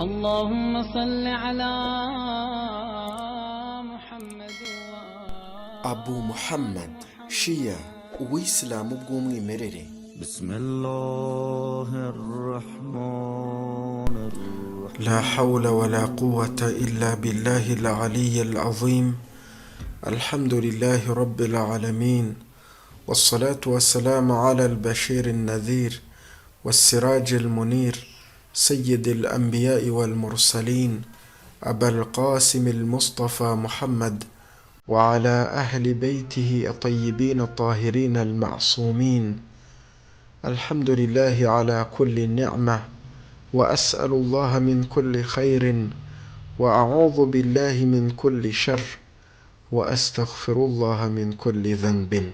اللهم صل على محمد وآل Abu Muhammad, Shia, Uwisilamu bw'umwimerere. بسم الله الرحمن الرحيم. لا حول ولا قوة إلا بالله العلي العظيم. الحمد لله رب العالمين، والصلاة والسلام على البشير النذير والسراج المنير، سيد الأنبياء والمرسلين، أبا القاسم المصطفى محمد، وعلى أهل بيته الطيبين الطاهرين المعصومين. الحمد لله على كل نعمة، وأسأل الله من كل خير، وأعوذ بالله من كل شر، وأستغفر الله من كل ذنب.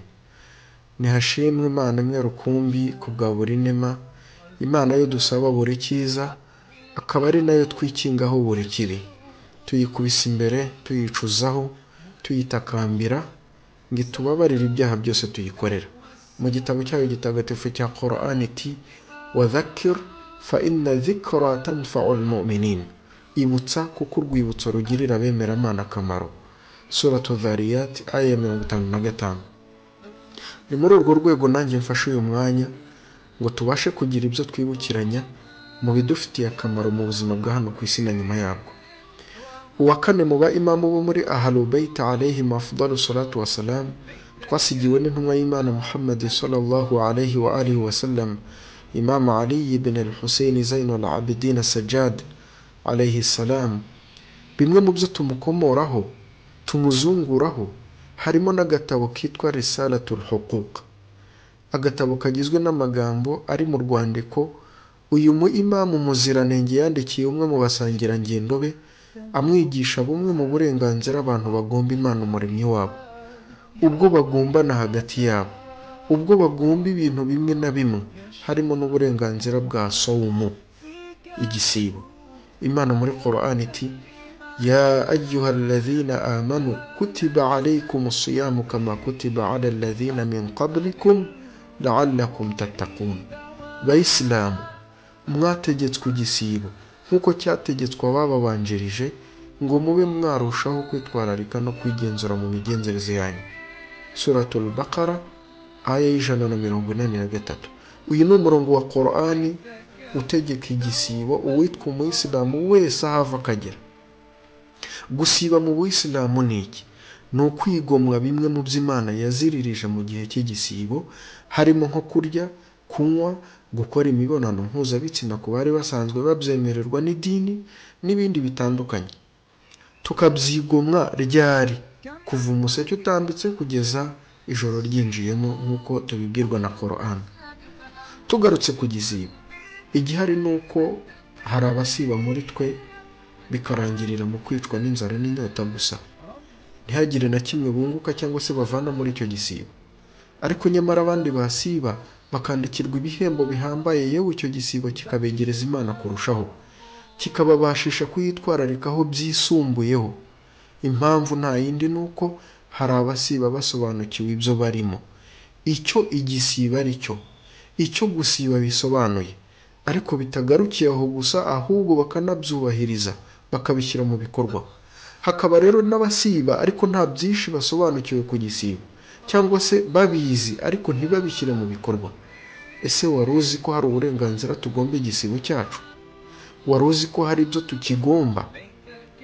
Nihashimwe Imana imwe rukumbi ku bwa buri nema, Imana yo dusaba buri cyiza, akaba ari nayo twikingaho buri kibi. Tuyikubise imbere, tuyicuzaho, tuyitakambira ngo itubabarire ibyaha byose tuyikorera. Mu gitabo cyayo gitagatifu cya Qur'an iti: "وذكر فإن الذكرى تنفع المؤمنين", ibutsa kuko urwibutso rugirira abemeramana akamaro. Suratu Dhariyat, aya ya 55. Ni muri urwo rwego nanjye mfashe uyu mwanya ngo tubashe kugira ibyo twibukiranya mu bidufitiye akamaro mu buzima bwa hano ku isi na nyuma yabwo. Uwa kane mu ba imamu bo muri Ahalu Beit عليهم أفضل الصلاة والسلام, twasigiwe n'intumwa y'Imana Muhammad صلى الله عليه وآله وسلم, Imam Ali ibn al-Hussein Zain al-Abidin Sajjad عليه السلام, bimwe mu byo tumukomoraho, tumuzunguraho, harimo n'agatabo kitwa Risalatul Huquq, agatabo kagizwe n'amagambo ari mu rwandiko uyu mu imamu muziranenge yandikiye umwe mu basangirangendo be, amwigisha bumwe mu burenganzira abantu bagomba Imana Umuremyi wabo, ubwo bagombana hagati yabo, ubwo bagomba ibintu bimwe na bimwe, harimo n'uburenganzira bwa sawumu, igisibo. Imana muri Qur'an iti: "يا أيها الذين آمنوا كتب عليكم الصيام كما كتب على الذين من قبلكم لعلكم تتقون." Bayisilamu, mwategetswe igisibo nk'uko cyategetswe abababanjirije, ngo mube mwarushaho kwitwararika no kwigenzura mu migenzereze yanyu. Suratul Bakara, aya ya 183. Uyu ni umurongo wa Qur'ani utegeka igisibo uwitwa umuyisilamu wese aho ava akagera. Gusiba mu buyisilamu ni iki? Ni ukwigomwa bimwe mu byo Imana yaziririje mu gihe cy'igisibo, harimo nko kurya, kunywa, gukora imibonano mpuzabitsina ku bari basanzwe babyemererwa n'idini, n'ibindi bitandukanye. Tukabyigomwa ryari? Kuva umuseke utambitse kugeza ijoro ryinjiyemo, nk'uko tubibwirwa na Qur'an. Tugarutse ku gisibo, igihari ni uko hari abasiba muri twe bikarangirira mu kwicwa n'inzara n'inyota gusa, ntihagire na kimwe bunguka cyangwa se bavana muri icyo gisibo. Ariko nyamara abandi basiba bakandikirwa ibihembo bihambaye, yewe icyo gisibo kikabegereza Imana kurushaho, kikababashisha kuyitwararikaho byisumbuyeho. Impamvu nta yindi, ni uko hari abasiba basobanukiwe ibyo barimo, icyo igisibo ari cyo, icyo gusiba bisobanuye, ariko bitagarukiye aho gusa, ahubwo bakanabyubahiriza, bakabishyira mu bikorwa. Hakaba rero n'abasiba ariko nta byinshi basobanukiwe ku gisibo, cyangwa se babizi ariko ntibabishyire mu bikorwa. Ese wari uzi ko hari uburenganzira tugomba igisibo cyacu? Wari uzi ko hari ibyo tukigomba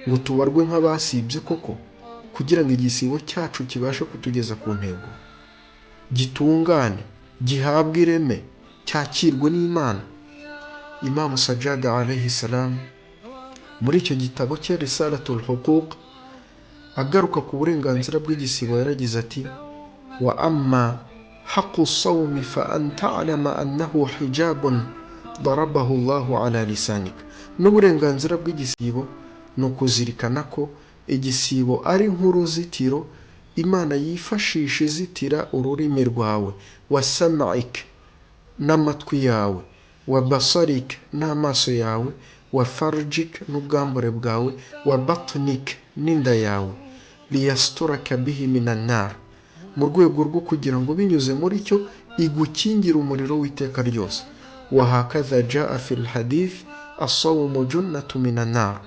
ngo tubarwe nk'abasibye koko, kugira ngo igisibo cyacu kibashe kutugeza ku ntego, gitungane, gihabwe ireme, cyakirwe n'Imana? Imamu Sajada عليه السلام, muri icyo gitabo cye Risalatul Huquq, agaruka ku burenganzira bw'igisibo, yaragize ati: "وأما حق الصوم فأن تعلم أنه حجاب ضربه الله على لسانك." N'uburenganzira bw'igisibo ni ukuzirikana ko igisibo ari nk'uruzitiro Imana yifashisha izitira ururimi rwawe, وسمعك, n'amatwi yawe, وبصرك, n'amaso yawe, وفرجك, n'ubwambure bwawe, وبطنك, n'inda yawe, ليسترك به من النار, mu rwego rwo kugira ngo binyuze muri cyo igukingire umuriro w'iteka ryose. وهكذا جاء في الحديث Asawumu junnatu minan nar,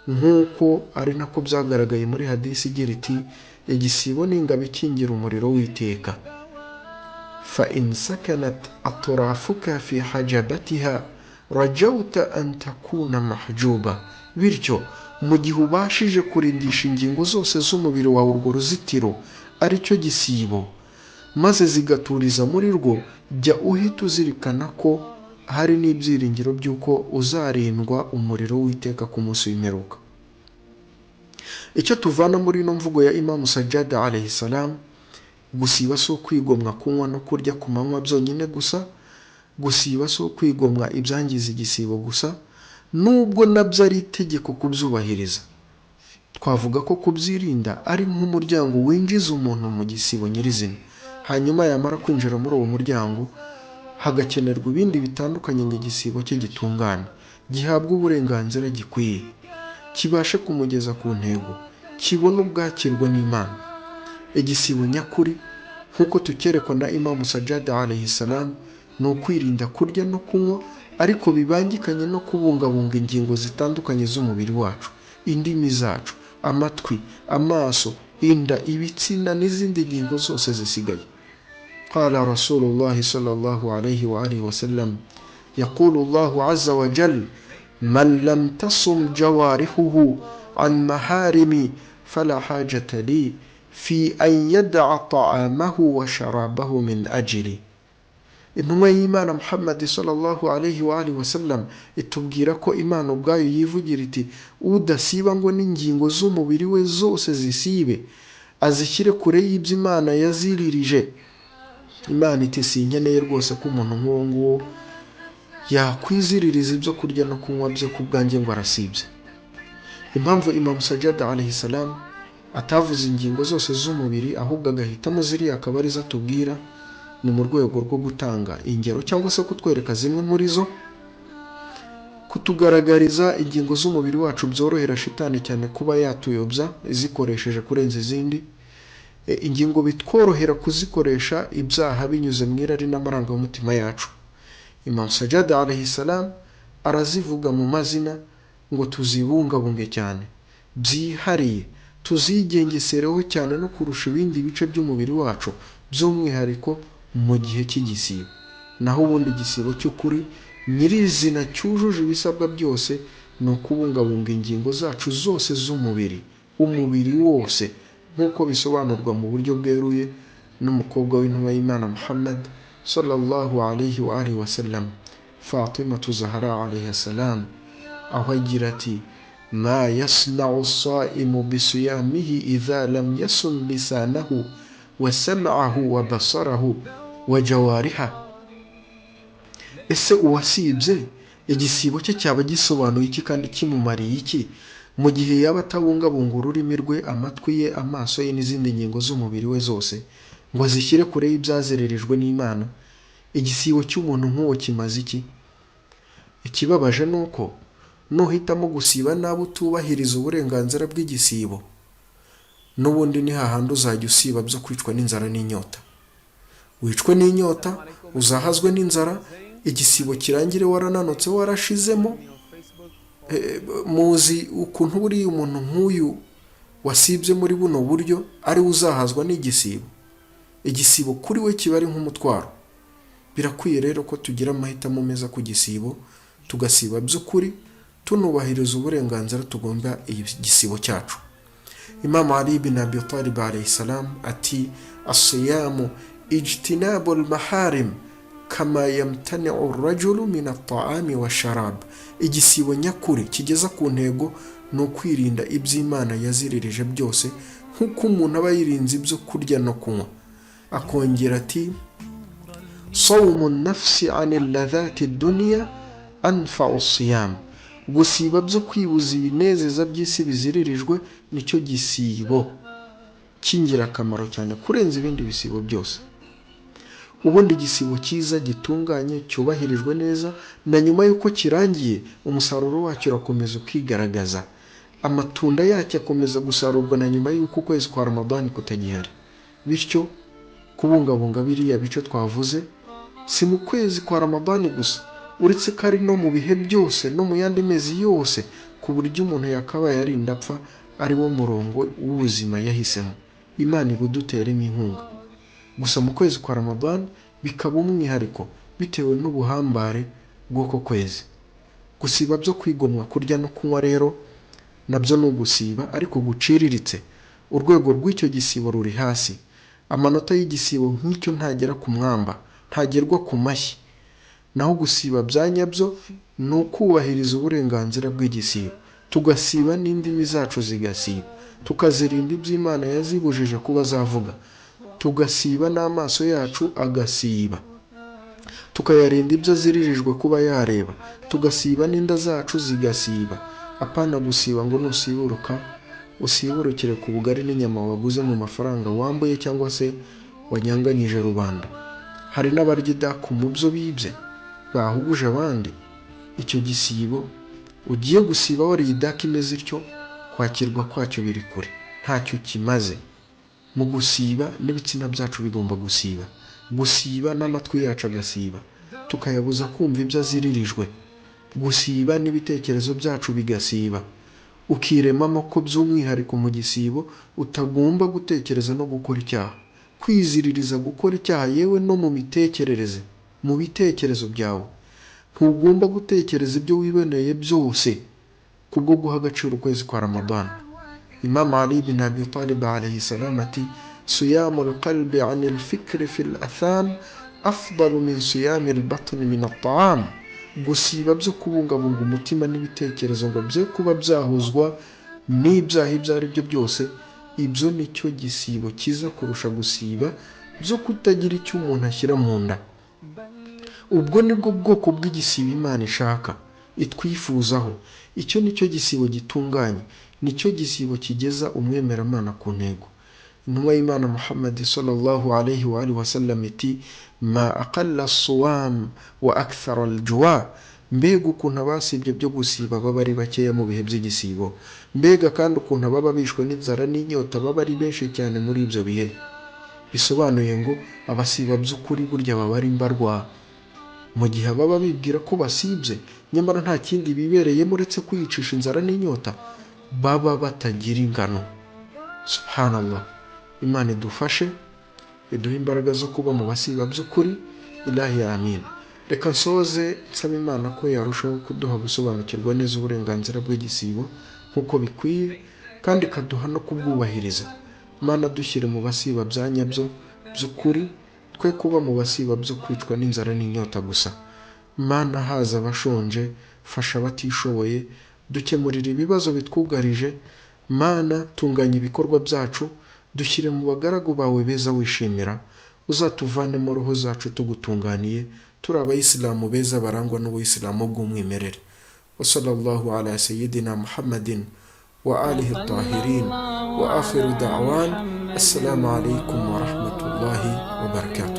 nk'uko ari nako byagaragaye muri hadisi igira iti: "Igisibo ni ingabo ikingira umuriro w'iteka." Fa in sakanat atrafuka fi hajabatiha rajawta an takuna mahjuba. Bityo mu gihe ubashije kurindisha ingingo zose z'umubiri wawe urwo ruzitiro, aricyo gisibo, maze zigaturiza muri rwo, jya uhita uzirikana ko hari n'ibyiringiro by'uko uzarindwa umuriro w'iteka ku munsi w'imperuka. Icyo tuvana muri ino mvugo ya Imamu Sajada alayhi salam: gusiba si ukwigomwa kunywa no kurya ku manywa byonyine gusa, gusiba si ukwigomwa ibyangiza igisibo gusa, nubwo nabyo ari itegeko kubyubahiriza. Twavuga ko kubyirinda ari nk'umuryango winjiza umuntu mu gisibo nyirizina, hanyuma yamara kwinjira muri uwo muryango hagakenerwa ibindi bitandukanye ngo igisibo cye gitungane, gihabwe uburenganzira gikwiye, kibashe kumugeza ku ntego, kibone ubwakirwa n'Imana. Igisibo nyakuri, nk'uko tucyerekwa na Imamu Sajada alayhi salam, ni ukwirinda kurya no kunywa, ariko bibangikanye no kubungabunga ingingo zitandukanye z'umubiri wacu: indimi zacu, amatwi, amaso, inda, ibitsina n'izindi ngingo zose zisigaye. قال رسول الله صلى الله عليه وآله وسلم: يقول الله عز وجل: من لم تصم جوارحه عن محارمي فلا حاجة لي في أن يدع طعامه وشرابه من أجلي. Intumwa y'Imana Muhammad sallallahu alayhi wa alihi wasallam itubwira ko Imana ubwayo yivugira iti: "Udasiba ngo n'ingingo z'umubiri we zose zisibe, azishyire kure y'ibyo Imana yaziririje," Imana iti: "Sinkeneye rwose ko umuntu nk'uwo nguwo yakwiziririza ibyo kurya no kunywa bye ku bwanjye ngo arasibye." Impamvu Imamu Sajada alayhi salam atavuze ingingo zose z'umubiri, ahubwo agahitamo ziriya akaba arizo atubwira, ni mu rwego rwo gutanga ingero cyangwa se kutwereka zimwe muri zo, kutugaragariza ingingo z'umubiri wacu byorohera shitani cyane kuba yatuyobya izikoresheje kurenza izindi. Ingingo bitworohera kuzikoresha ibyaha binyuze mu irari n'amarangamutima yacu, Imam Sajada alayhi salam arazivuga mu mazina ngo tuzibungabunge cyane byihariye, tuzigengesereho cyane no kurusha ibindi bice by'umubiri wacu, by'umwihariko mu gihe cy'igisibo. Naho ubundi igisibo cy'ukuri nyirizina cyujuje ibisabwa byose ni ukubungabunga ingingo zacu zose z'umubiri, umubiri wose, nk'uko bisobanurwa mu buryo bweruye n'umukobwa w'intumwa y'Imana Muhammad sallallahu alayhi wa alihi wasallam, Fatimatu Zahra alayhi salam, aho agira ati: ما يصنع الصائم بصيامه إذا لم يصن لسانه وسمعه وبصره وجوارحه. Ese uwasibye, igisibo cye cyaba gisobanuye iki kandi kimumariye iki, mu gihe yaba atabungabunga ururimi rwe, amatwi ye, amaso ye n'izindi ngingo z'umubiri we zose ngo azishyire kure y'ibyaziririjwe n'Imana? Igisibo cy'umuntu nk'uwo kimaze iki? Ikibabaje ni uko nuhitamo gusiba nabi, utubahiriza uburenganzira bw'igisibo, n'ubundi ni hahandi uzajya usiba byo kwicwa n'inzara n'inyota, wicwe n'inyota, uzahazwe n'inzara, igisibo kirangire warananutse, warashizemo. Muzi ukuntu buriya umuntu nk'uyu wasibye muri buno buryo ari we uzahazwa n'igisibo. Igisibo kuri we kiba ari nk'umutwaro. Birakwiye rero ko tugira amahitamo meza ku gisibo, tugasiba by'ukuri, tunubahiriza uburenganzira tugomba igisibo cyacu. Imamu Ali bin Abi Talib alayhi salam ati: الصيام اجتناب المحارم كما يمتنع الرجل من الطعام والشراب. Igisibo nyakuri kigeza ku ntego ni ukwirinda iby'Imana yaziririje byose, nk'uko umuntu aba yirinze ibyo kurya no kunywa. Akongera ati: صوم النفس عن لذات الدنيا أنفع الصيام. Gusiba byo kwibuza ibinezeza by'isi biziririjwe nicyo gisibo cy'ingirakamaro cyane kurenza ibindi bisibo byose. Ubundi igisibo cyiza, gitunganye, cyubahirijwe neza, na nyuma y'uko kirangiye umusaruro wacyo urakomeza ukigaragaza, amatunda yacyo akomeza gusarurwa na nyuma y'uko ukwezi kwa Ramadani kutagihari. Bityo kubungabunga biriya bice twavuze si mu kwezi kwa Ramadani gusa, Uretse ko ari no mu bihe byose no mu yandi mezi yose, ku buryo umuntu yakabaye arinda apfa ari wo murongo w'ubuzima yahisemo. Imana ibuduteremo inkunga. Gusa mu kwezi kwa Ramadan bikaba umwihariko bitewe n'ubuhambare bw'uko kwezi. Gusiba byo kwigomwa kurya no kunywa rero nabyo ni ugusiba ariko guciriritse, urwego rw'icyo gisibo ruri hasi. Amanota y'igisibo nk'icyo ntagera ku mwamba, ntagerwa ku mashyi. Naho gusiba bya nyabyo ni ukubahiriza uburenganzira bw'igisibo, tugasiba n'indimi zacu zigasiba, tukazirinda ibyo Imana yazibujije kuba zavuga, tugasiba n'amaso yacu agasiba, tukayarinda ibyo aziririjwe kuba yareba, tugasiba n'inda zacu zigasiba. Apana gusiba ngo nusiburuka usiburukire ku bugari n'inyama waguze mu mafaranga wambuye cyangwa se wanyanganyije rubanda. Hari n'abarya idaku mu byo bibye bahuguje abandi. Icyo gisibo ugiye gusiba wariye idaka imeze ityo, kwakirwa kwacyo biri kure, ntacyo kimaze. Mu gusiba n'ibitsina byacu bigomba gusiba, gusiba n'amatwi yacu agasiba, tukayabuza kumva ibyo aziririjwe, gusiba n'ibitekerezo byacu bigasiba, ukiremamo ko by'umwihariko mu gisibo utagomba gutekereza no gukora icyaha, kwiziririza gukora icyaha yewe no mu mitekerereze, mu bitekerezo byawe ntugomba gutekereza ibyo wiboneye byose kubwo guha agaciro ukwezi kwa Ramadan. Imam Ali bin Abi Talib alayhi salam ati: "Siyamu lqalbi an lfikri fi latham afdalu min siyami lbatni min ataam." Gusiba byo kubungabunga umutima n'ibitekerezo ngo bye kuba byahuzwa n'ibyaha ibyo ari byo byose, ibyo ni cyo gisibo cyiza kurusha gusiba byo kutagira icyo umuntu ashyira mu nda. Ubwo nibwo bwoko bw'igisibo Imana ishaka, itwifuzaho. Icyo ni cyo gisibo gitunganye, nicyo gisibo kigeza umwemeramana ku ntego. Intumwa y'Imana Muhammad sallallahu alayhi wa alihi wasallam iti: "Ma aqalla suwam wa akthara aljuwa." Mbega ukuntu abasibye byo gusiba baba ari bakeya mu bihe by'igisibo! Mbega kandi ukuntu ababa bishwe n'inzara n'inyota baba ari benshi cyane muri ibyo bihe! Bisobanuye ngo abasiba by'ukuri burya baba ari mbarwa, mu gihe baba bibwira ko basibye nyamara nta kindi bibereyemo uretse kwiyicisha inzara n'inyota, baba batagira ingano. Subhanallah. Imana idufashe, iduhe imbaraga zo kuba mu basiba by'ukuri. Ilahi amin. Reka nsoze nsaba Imana ko yarushaho kuduha gusobanukirwa neza uburenganzira bw'igisibo nk'uko bikwiye, kandi ikaduha no kubwubahiriza. Mana, dushyire mu basiba bya nyabyo by'ukuri, twe kuba mu basiba byo kwicwa n'inzara n'inyota gusa. Mana, haza abashonje, fasha abatishoboye, dukemurira ibibazo bitwugarije. Mana, tunganya ibikorwa byacu, dushyire mu bagaragu bawe beza wishimira. Uzatuvanemo roho zacu tugutunganiye, turi abayisilamu beza barangwa n'ubuyisilamu bw'umwimerere. Wa sallallahu ala sayyidina Muhammadin wa alihi tahirin, wa akhiru da'wan, assalamu alaikum wa rahmatullahi wa barakatuh.